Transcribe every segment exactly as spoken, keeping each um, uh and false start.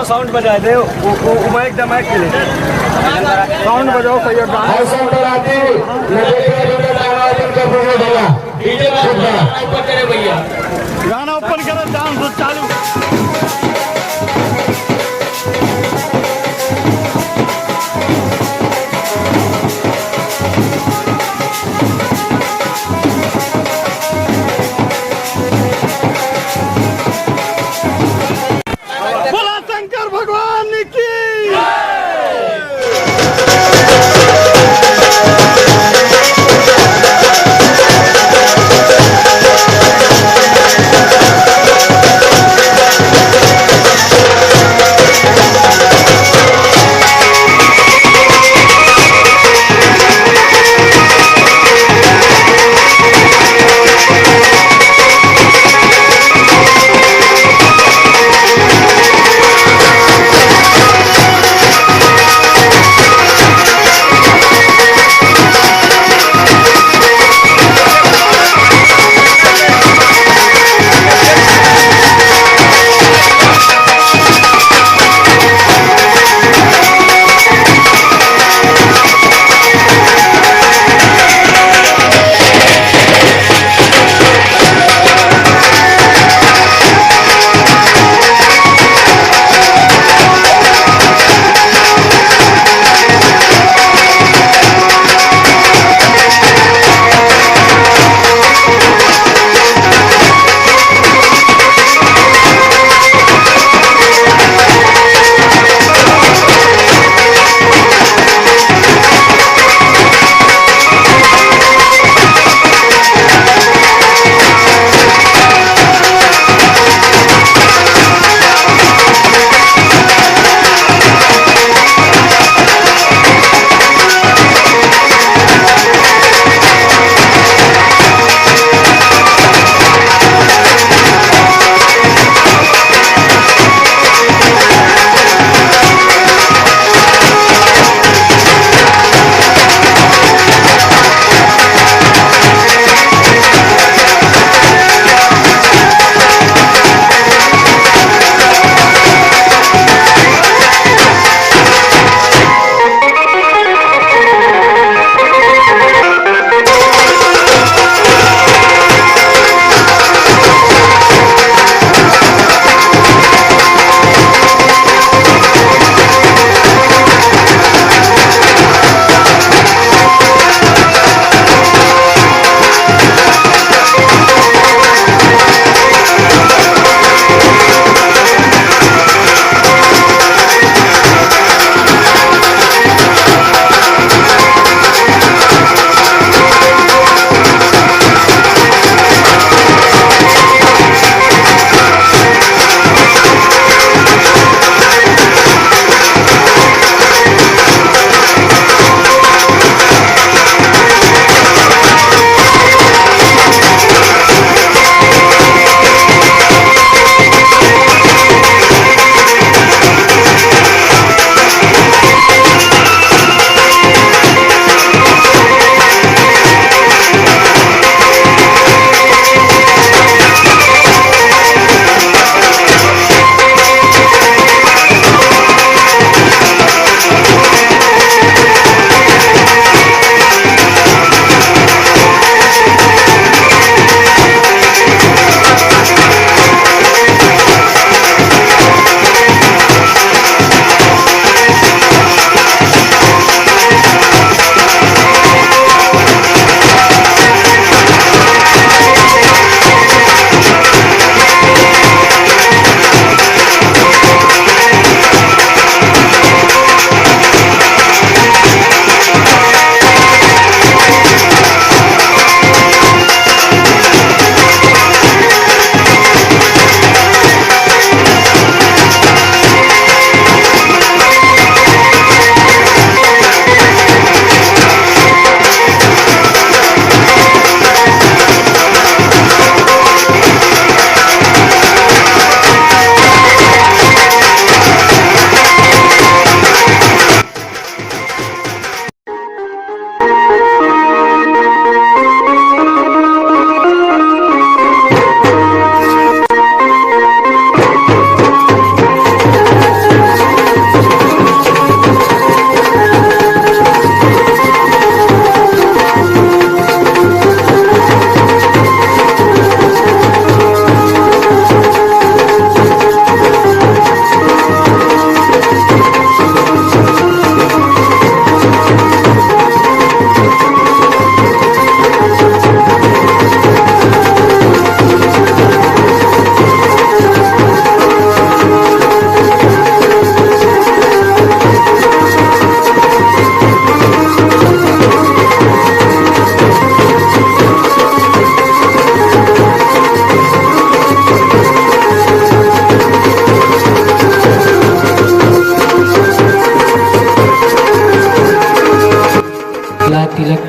साउंड बजा दे, वो, वो, वो माइक दे, माइक के लिए। साउंड बजाओ, सही है, गाना। और साउंड बजा दी, मैं देख रहा हूँ, गाना ओपन कर दूंगा भैया। डीजे ऊपर करे भैया। गाना ओपन करो, डांस चालू। बोला शंकर भगवान की।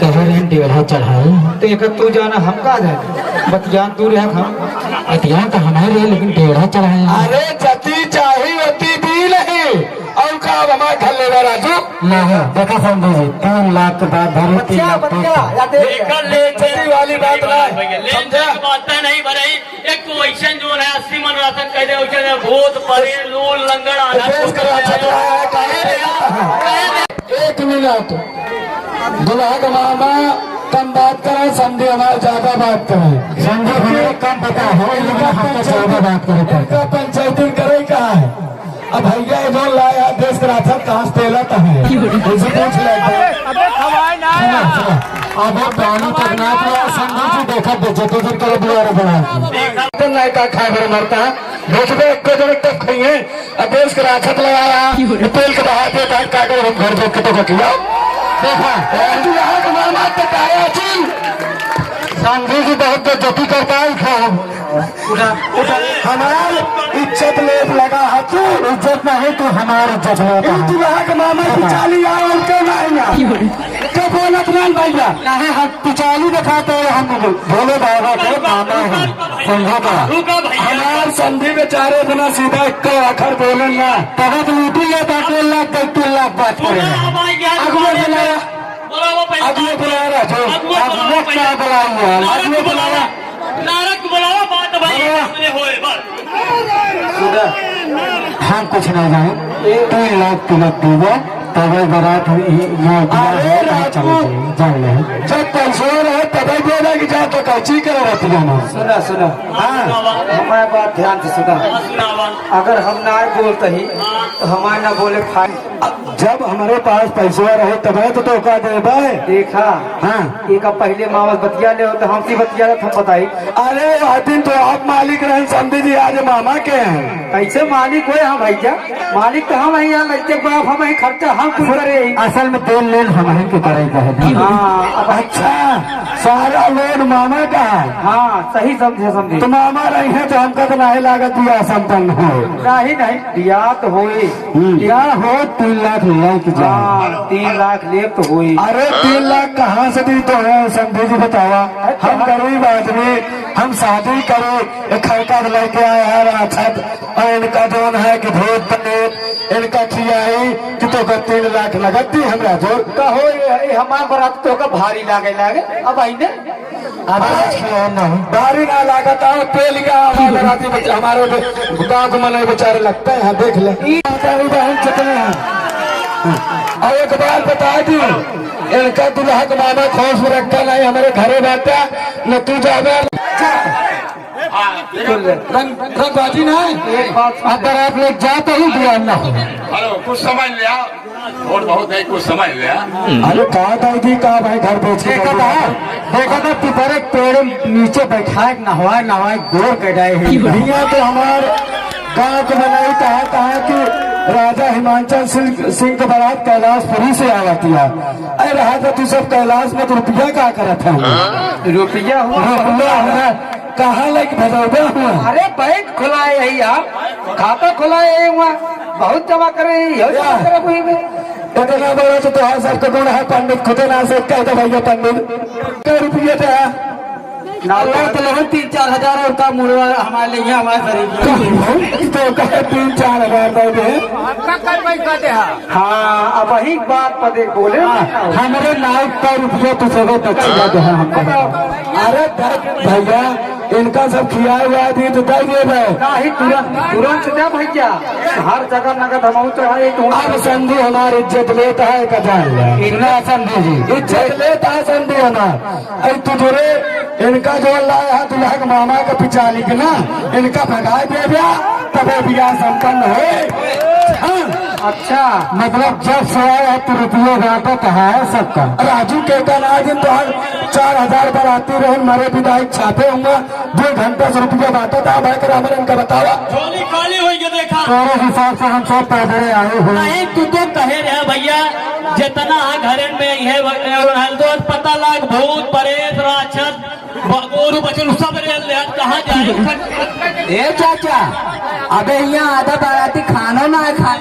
तोहरे डेढ़ा चढ़ाए। तो एक तू जाना, हम का जाने? बतियान तू रहे, हम। बतियान तो हमारे रहे, लेकिन डेढ़ा चढ़ाए। अरे, जती चाही, वती दी नहीं। और का अब हमार घर लेवा, राजू? नहीं, देखा समझी जी, तीन लाख के बाद भरे, तीन बतिया, लाख बतिया, तीस। या देख। एकर ले जती वाली बात ना है। ले समझा? जती बात नहीं भरई। एक तो वैसन जो है, अस्सी मन राशन कह दे, वैसन है, भूत, परे, लूल, लंगड़, आधा देश का राशन तो आया, काहे नहीं आता है? एक मिनट, दुल्हा का मामा कम बात करें, समधी हमार ज्यादा बात करें। समधी हमें कम पता है, लेकिन इनका हमको ज्यादा बात करे पड़ता है। इनका पंचायती करे का है? अब भैया ये जो लाया देश का राशन कहाँ से तेला तो है? उनसे पूछ ले एक बार। अबे खवाए ना। सुनो, सुनो। अब वो पानी तक ना पिया, समधी जी देखा दे, जब तक करो दुआरे बढ़ा। तो नहीं का खाए बड़े मरता है। देखबे एक जने तब खाइए। अब देश के राक्षस लगाया, ये तेल के बहा दे, ताकि का करो, हम घर देख के तो खिलाओ। देखा, ए, तू यहाँ के मामा तो काया चुन। समधी जी बहुत बेइज्जती करता है, उठा। उठा, उठा। हमार इज्जत लेत लगा है तू। इज्जत नहीं, तू हमार इज्जत लेता है। तू यहाँ के मामा की चाली आओ, उनके नहीं ना। तो बोलत ना भैया। नहीं, हम पिचाली दिखाते हैं, हम भोले बाबा के मामा हैं, समझा का? रुका भैया। हमार समधी बेचारे इतना सीधा एक आखर बोले ना। तब तो लूटी ले बाटे लाख, दस तीन लाख बात करे। रुका, हमारे यहाँ अगले रुका। बुलाया, बुलाओ पैसा। अगले बुलाया राजू। अगले अब बुलाओ वो पैसा। क्या बुलाऊंगा? नारद अगले को बुलाओ। बुलाया। नारद को बुलाओ, बात भाई बुलाओ। अपने होए, बस। सुधा, हम कुछ नहीं जाने। तीन लाख तिलक दीबो, तबे बारात हुई, यहाँ दिया अरे है, राजू, चलो जी, जाओ ले। जब पैसवा रहे, तबे बोला कि जा तो कैची करे रहती है ना। सुना, सुना। हाँ। हमारे बात ध्यान से सुना। अगर हम ना बोलते ही, तो हमारे ना बोले खाए। जब हमारे पास पैसवा रहे, तबे तो तोका देबे। देखा। हाँ। एक अब पहले मामा से बतिया ले, तो हमसे बतिया ले, हम बताई। अरे, वह दिन तो आप मालिक रहन, समधी जी, आज मामा के हैं। कैसे मालिक होए हम भैया? मालिक तो हम ही यहाँ लड़के बाप, हम ही खर्चा हम कुल करे ही। असल में तेल लेल हम ही के करे का है। हाँ, अब अच्छा, सारा लोड मामा का है। हाँ, सही समझे, समझे। तो मामा रही है तो हमका तो नहीं लागत बियाह संपन्न हो। नहीं, नहीं, बियाह तो होए। हम्म। बियाह हो, तीन लाख लेके जाए। हाँ, तीन लाख ले तो होए। अरे, तीन लाख कहाँ से दी तो है, समधी जी बतावा? हम गरीब आदमी, हम शादी करे, एक खर्चा लेके आए हैं, राक्षस और इनका जौन है कि भूत प्रेत, इनका खियाई कि तोका तीन लाख नगद दी हमरा जोर। कहो ये, ये हमार बरात तोका भारी लागे लागे। अब आईने। अब आज खियाई नहीं। भारी ना लागत आओ, तेल का हमारे बराती बच्चे, हमारे बे-, गाँव के मनई बेचारे लगते हैं, देख ले। ई हमारी बहन कितने हैं। और एक बार बता दी, इनका दुल्हा के मामा खोस में रखा नहीं, हमारे घरे बाटे, न तू जावे। हाँ, देखो। रंग, रंगबाजी ना है। एक बात सुन। अगर आप लोग जाते ही बियाह ना हो। हेलो, कुछ समझ लिया, वोट बहुत है, कुछ समझ लिया। अरे का दादी का भाई घर बेच के देखा था, देखा था, पिपरे के पेड़ नीचे बैठा के नहवाए, नहवाए गोर कटाए हैं। भैया तो हमार गाँव के बनाई कहा, कहा कि राजा हिमांचल सिंह, सिंह के बारात कैलाशपुरी से आवत है। अरे रहा था तू सब कैलाश में तो रुपया का करत है? रुपया हुआ। रुपया हुआ। कहाँ लेके भजौबे हुआ? अरे बैंक खुलाए है यार, खाता खुलाए है वहाँ, बहुत जमा करे है, यही जमा करे वही में। इतना बड़ा तो तोहार सबके गुण है पंडित, खुदे ना से कह दे भैया पंडित, कै रुपये दे है? ना, अल्लाह तो लेवन तीन चार हजार और का मुड़वा हमारे लिए, हमारे शरीर में। तो कहे तीन चार हजार दे दे। आपका कल पैसा दे है? हाँ, अब वही बात पर देख बोले। हाँ, हमरे नाव का रुपया तो सबे दक्षिणा दे है हमको। अरे दस भैया, इनका सब खिया हुआ दी तो दे देबे। नहीं, तुरंत, तुरंत दे भैया। हर जगह नगद हम चढ़ाए तो अब समधी हमार इज्जत लेता है, का जान ले। इतना समधी जी। इज्जत लेता है समधी हमार। अरे तू जोरे इनका जो लाया है दुल्हा के मामा का पिचाली के ना, इनका भगाए देबे, तबे बियाह संपन्न होए। हाँ। अच्छा। मतलब जब से आया है तो रुपये बांटत है सबका। राजू के का ना दिन तो हर चार हजार बाराती रहन, मरे विदाई छापे हुआ, दो घंटा से रुपया बांटत है, भाई के रामन इनका बतावा। झोली खाली होई के देखा। तेरे हिसाब से हम सब पैदल आए हुए। नहीं, तू तो कहे रहे भैया, जितना है घरन में है, पता लाग भूत, प्रेत, राक्षस, ब-, गोरू बछरू सब रे ले, कहाँ जाए? ए चाचा, अबे यहाँ आधा बाराती खानो ना है खा।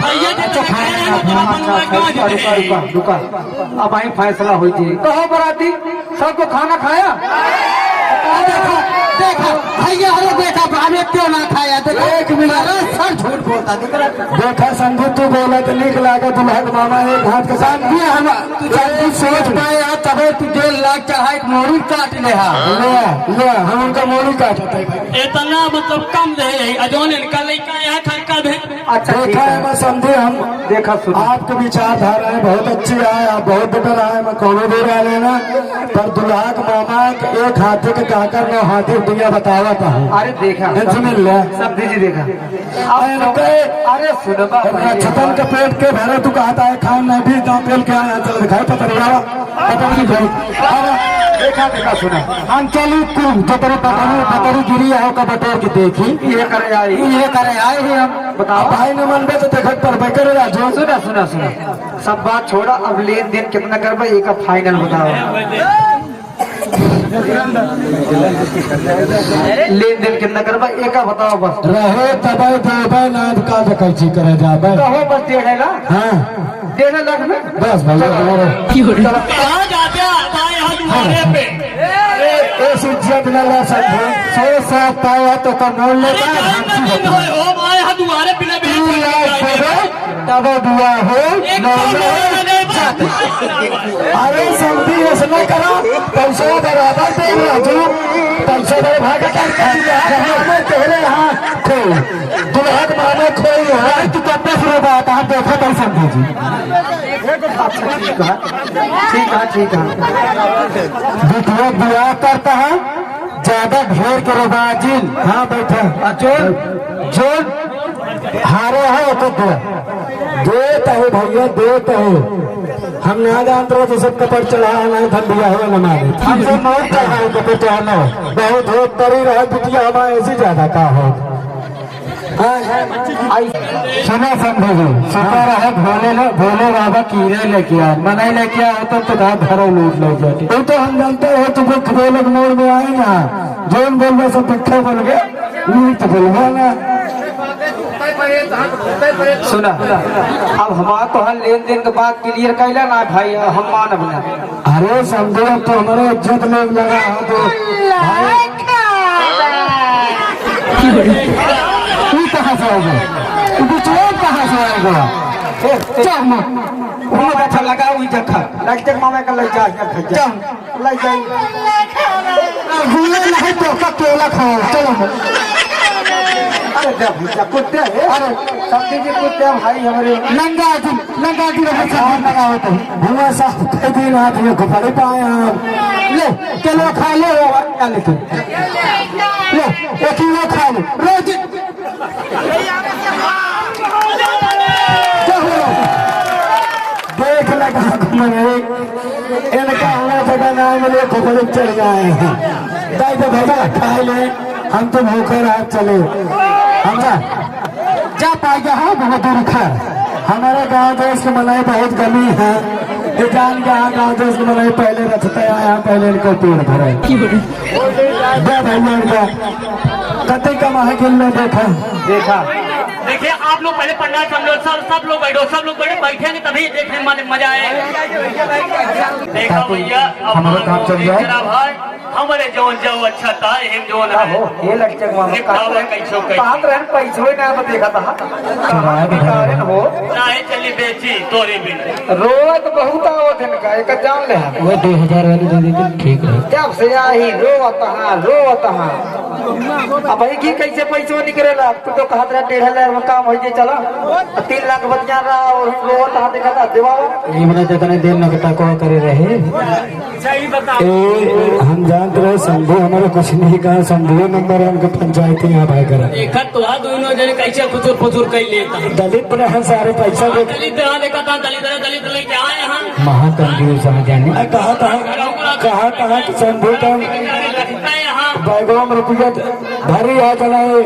भैया जी, अच्छा, खाना खाया, खाना खाया, अच्छा, अच्छा, रुका, रुका, रुका। अब आई फैसला होई थी। कहो बराती, सबको खाना खाया? देखा, देखा, भैया, अरे देखा, अबे क्यों ना खाया? देखा, एक मिनट। अरे सर झूठ बोलता, देख रहा। देखा समधी, तू बोला तो नीक लागे, दुल्हा के मामा एक हाथ के साथ भी हम, तू जल्दी सोच पाए यार, तबे तू डेढ़ लाख चढ़ाई के मोड़ी काट ले हा। ले, ले, हम उनका मोड़ी काटत है भाई। इतना मतलब कम रहे, अजोन इनका लइका यहाँ खड़का भे। अच्छा, ठीक देखा है। है, मैं समझे, हम देखा, सुना। आपके विचारधारा है, बहुत अच्छी है, आप बहुत बेटर है, मैं कौनो भी रह लेना, पर दुल्हा के मामा के एक हाथी के काकर नौ हाथी दुनिया बतावत है। अरे देखा, ये सुन ले। समधी जी देखा। आप अरे सब रुके। अरे सुनबा पहले। रक्षतन के पेट के भरे तू कहता है, खान नहीं भी दांत पेल के आया, चल दिखाई पतरिया। पता नहीं भाई। अब देखा, देखा, सुना। हम चली तू जतरे पतरी, पतरी गिरी आओ का बटोर के देखी। ये करे आई। ये करे आए हैं हम। बताओ। अब भाई न मनबे तो देखत पर बेकर राजू। सुना, सुना, सुना। सब बात छोड़ा, अब लेन देन कितना करबा, एक फाइनल बताओ। लेन देन कितना करबा, एक बताओ बस। रहे तबे देबे, नाद का तो कैची करे जाबे। कहो बस डेढ़ लाख। हाँ। डेढ़ लाख में? बस भैया, हमारे। चलो। कहाँ जाते हैं आप आए यहाँ दुआरे पे? अरे, इस इज्जत ना ला सकते। सौ सात पाया तो कम मोल लेता है, नहीं, नहीं, नहीं, नहीं, हम ओ भाई, यहाँ दुआरे पे ना तीन लाख दे दो, तब दुआ हो, एक नौ तो लाख। मोल नहीं जाते। अरे समधी, ऐसे ना करो, पैसा बराबर दे राजू, पैसा बराबर भाग कर दिया, हमें तेरे हाथ खोल। दुल्हन माने खोई है। तू कब से रो बात आप देखा तो समझे जी। ठीक है, ठीक है, ठीक है। बिटिया बियाह करता है, ज्यादा ढेर के रोबाजिन। हाँ, बैठा। आ, जोन, जोन हारे है, तो दो। देत है भैया, देत है। हम ना जानत रहे, तो सब कपड़ चढ़ा है, ना धन दिया हुआ, ना मारे। हमसे मौत का है, कपड़ चढ़ाना। बहुत हो, परी रहे, बिटिया हमारे ऐसी ज्यादा का हो। हाँ, आई। सुना समधी जी, सुना रहे भोले ले, भोले बाबा कीरे लेके आ, मनाई लेके आ, तो तो घर लूट ले जाते। वो तो हम जानते हैं, तुमको खबोलक मोड़ में आए ना, जोन बोल रहे सब मिठा बोल गए, नहीं तो बोलबा ना। सुना, अब हमार तो हर लेन देन के बात क्लियर कैला ना भाई, हम मानब ना। अरे समधी, अब तो हमारे इज्जत लोग लगा है तो भाई। ई कहाँ से आएगा? ई बिचवा कहाँ से आएगा? ए, ए, चल, माँ। वो अच्छा लगा, वही जखा। लग तक मामा का लग जा, जा, जा। चल। लग जा। हुए नहीं तो का केला खाओ, चलो। अरे, जा भैया, कुत्ते हैं। अरे। समधी जी, कुत्ते हैं भाई हमारे। नंगा जी, नंगा जी, रहे साहब, नंगा हो तो। हुआ साहब, कई दिन आप ये घुपड़े पाए हैं। ले, केला खा ले, वो क्या लेके? ले, एक ही वो खा ले। रोज देख लगा मने, इनका हमारा जगह ना मिले, खोपड़ी चढ़ जाए हैं। दाई तो भैया, खा ले, हम तो भूखे रह चले। हम जा, जा पाएगा, हाँ, बहुत दूर खा। हमारे गाँव देश के मनई बहुत गमी है। ये जान के हाँ, गाँव देश के मनई पहले रखते आए हैं, पहले इनको पेट भरे। दे भैया, दे। कते कमा है कि ले देखा। देखा। देखिए, आप लोग पहले पंडाल समझो, सब, सब लोग बैठो, सब लोग बैठो, बैठेंगे तभी देखने में मजा आएगा। देखा भैया, अब हमारा काम चल जाए। जरा भाई, हमारे जौन जाओ अच्छा ताए हम जौन का है। हो, ये लग चक मामा, निपटावा कहाँ कैसो कैसे। कहाँ रहन पैसो ही ना, अब देखा था। कहाँ भिखारन हो। ना है चली बेची, तोरी बिन। रोवत बहुत आवत इनका, एक जान ले हम। वो दो हजार वाली दे देते, ठीक है। जब से आई रोवत हाँ, रोवत हाँ। अब भाई की कैसे पैसो निकलेला? तू तो कहत रहा डेढ़ लाख में काम हो जाए, चला। तीन लाख बतिया रहा और रोवत हाँ, देखा था, देवा। ये मने जितने दिन नगटा को करे रहे। ए, हम जानत रहे, शंभू हमारे कुछ नहीं कहा, शंभू नंबर है उनके पंचायती यहाँ भाई करा। देखत तो आ दोनों जने कैसे फुसुर फुसुर कर लेता। दलित रहे सारे पैसा दे। दलित रहा, देखा था, दलित रहे, दलित लेके आए हम। महाकंजूस आ जाने। आ, कहा था, कहा था कि शंभू का लगता है यहाँ। बैगवा में रुपया भरी आ जाना है।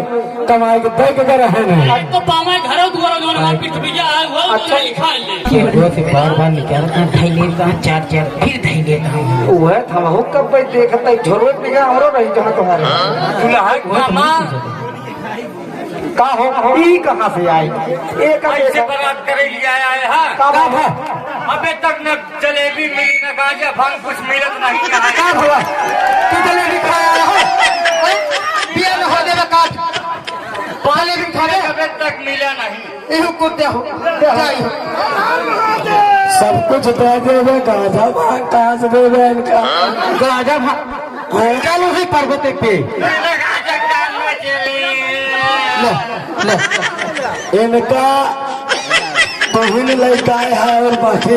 कमाई के दे के रहे नहीं। अब तो पावे घरों दुआरों जो हमारे पृथ्वी के आए हुए, वो अच्छा। लिखा ले। ये रोज से बार बार निकाल कर धई लेता, चार चार फिर धई लेता हूँ। वह था, वो कब भाई देखता है, झोरो निकाल हमरो रही जहाँ तुम्हारे। दुल्हा मामा। का हो, ई कहाँ से आई? एक ऐसे बारात करे लिए आया है, हाँ? का बात है? अबे तक न जलेबी मिली, न गांजा भांग, कुछ मिलत नहीं है। का हुआ? तू जलेबी खाया है? हैं? पिया में हो देवे काट। जलेबी खावे? अबे तक मिला नहीं। एहू को दे हो, दे हो। सब कुछ दे देवे, गांजा भांग कहाँ से देवे इनका? गांजा भांग, चलो ही पर्वत पे। ले, ले। इनका तुहिन लइका है और बाकी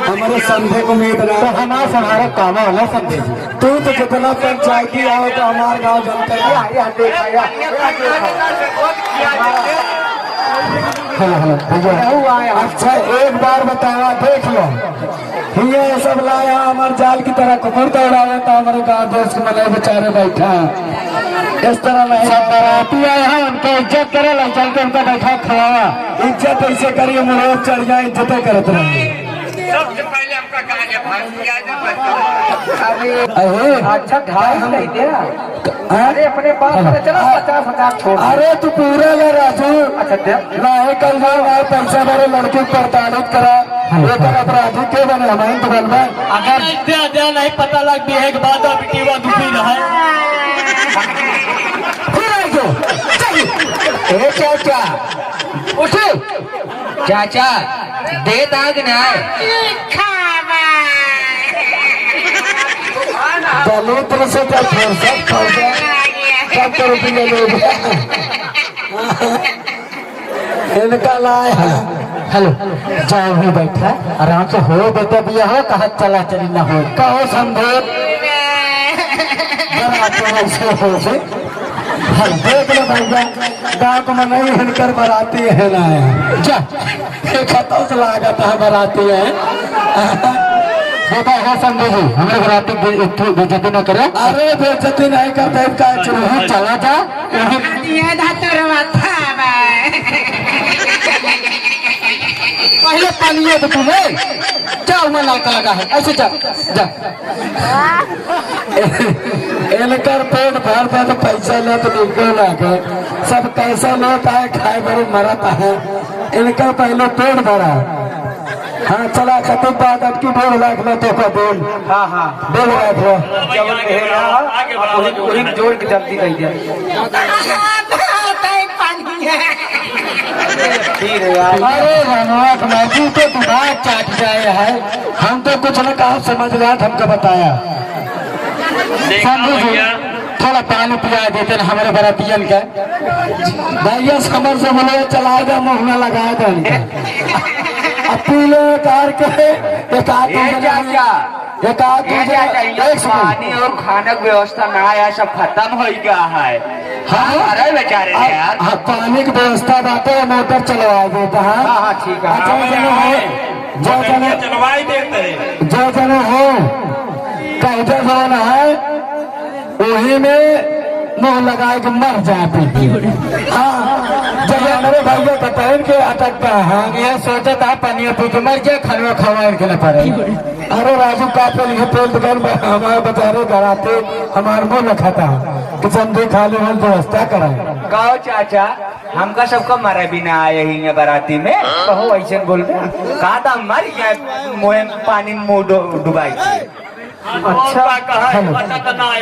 हमारे समझे को उम्मीद ना। तो हमारा सहारा काम वाला समझे जी। तू तो जितना पंचायती आओ तो हमार गाँव जनता है। या, या, देखा, या, या, देखा। हेलो, हेलो, भैया। अच्छा, एक बार बतावा, देख लो। हिया ये सब लाया, हमार जाल की तरह कुकुर दौड़ावा था, हमारे गाँव देश के मने बेचारे बैठा। इस तरह नहीं। सब बाराती आए हैं, उनका इज्जत करे, लग चल के उनका बैठा खवावा। इज्जत ऐसे करिए, मुड़े चढ़ जाए, इज्जतें करत रहे। सबसे पहले हमका गांजा भांग पिया दे, बस। अरे, अरे। अच्छा, ढाई सौ दे दे। हाँ? अरे, अपने पास, अरे, चलो, पचास हजार छोड़ दे। अरे, तू पूरा ले, राजू। अच्छा, दे। ना है, कल जाओ, ना पैसा भरे, लड़के को प्रताड़ित करा। हाँ, ये कर हाँ। अपराधी के बने, हम तो बनबे। अगर इतने अध्याय नहीं पता लग भी है कि बाद में बिटिया दुखी रहे। फिर आई जो, चल। ए, क्या, क्या? उठे। चाचा, दे दाग ना। दलित से तो फुर्सत पहुंचा, तब तो रुपये ले। इनका लाए हैं। हेलो, जाओ ही बैठा, आराम से हो बेटा, बिया हो, कहा चला चली ना हो। कहो संभोग। बड़ा तो ऐसे हो से। हम देख लो भैया, गाँव को मनाई हनकर बराती है ना है। जा, देखा तो से लागत है बराती है। बेटा है समझे जी, हमरे बराती बे-, इतनी बेइज्जती न करे। अरे बेइज्जती नहीं करते, इनका चलो। चला जा, यही ये धातर माथा बा। पहले पानी है तो तू ले, जा, वहाँ लाल कलर का है, ऐसे जा, जा। इनकर पेट भर बा तो पैसा ले तो निकल लागे। सब पैसा लेता है, खाए बड़े मरता है। इनका पहले पेट भरा। हाँ, चला, खतम बात, अबकी डेढ़ लाख ले तो का बोल। हाँ, हाँ। डेढ़ लाख ले। चलो, ये ना, अब वही, वही जोड़ के जल्दी दे दे। अरे रनवा के मौजू तो दिमाग चाट जाए है। हम तो कुछ न कहा समझ रहा, हमको बताया। देखा संजू जी, भैया। थोड़ा पानी पिया देते ना हमारे बरातियन के। भैया समर से बोले चला दे, मुँह में लगा दे इनके। अब पी लो कार के, एक आध ये दो जने क्या, हैं। क्या? एक आध दो ये जने, क्या चाहिए? एक सेकंड। पानी और खाने की व्यवस्था ना आया, सब खत्म हो गया है। हाँ। अरे बेचारे अब, यार। हाँ, पानी की व्यवस्था बाटे, मोटर चलवा देता है। हाँ, हाँ, ठीक है। अच्छा, हाँ, जने हाँ, हो, जो मोटर जने, चलवाई देते हैं। जो जने हो, कहते जौन है, वही में मुँह लगाए के मर जाए पी के। हाँ, जब हमारे भैया बताइन के अटकता है। ये सोचत है, पनिया पी के मर जाए, खानवा खवाए के न पड़े। अरे राजू, का पे लिखे तेल दुकान पर हमारे बेचारे घराते हमारे मुँह न खाता है कि समझे खाली हम व्यवस्था कराए। गाँव चाचा, हमका सबका मरे भी ना आए ही है बराती में, कहो ऐसे बोल दे। का तो मर गए, मुँह पानी में मुँह डु-, डुबाई के। अच्छा, हेलो।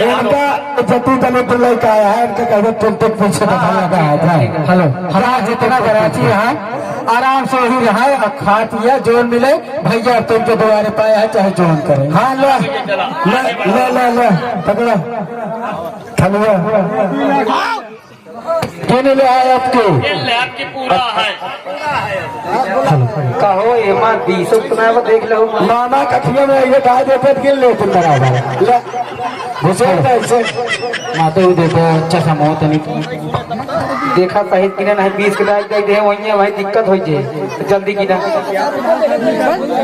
इनका जति तले तो लड़का आया है, इनका कहते तुम तक पीछे बैठा लगा है, जाए। हेलो, हमारा जितना बराती है, आराम से वही रहा, और खा पिया, जोन मिले, भैया अब तुमके दुआरे पाए है, चाहे जोन करे। हाँ, लो, ले, ले, ले, ले, पकड़ो। हेलो। केने ले आए आपके? ये लैब की पूरा है। कहो, एमा बीसो उतना है, वो देख लो। मामा कखिया में ये गाय देते तो गिन लेते बराबर। ले, घुसे तो ऐसे। माता वो देखो, अच्छा सा मौत नहीं। देखा सही कि नहीं, बीस के बैग दे दे, वही है, वही दिक्कत हो जाए। जल्दी की ना।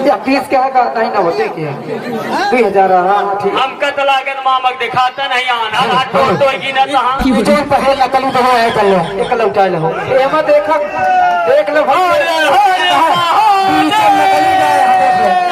या बीस के है का? नहीं ना होते क्या? दुई हजार, हाँ, ठीक। हमका तो लागत मामक दिखाता नहीं आना, हाथ टोट टोट की ना तहाँ। ये जोन पहले नकली तो है, कर लो। एक लौटा लो। एमा देखा, देख लो भाई। अरे, अरे, हाँ, अरे, बीच में नकली गाय है, देख लो।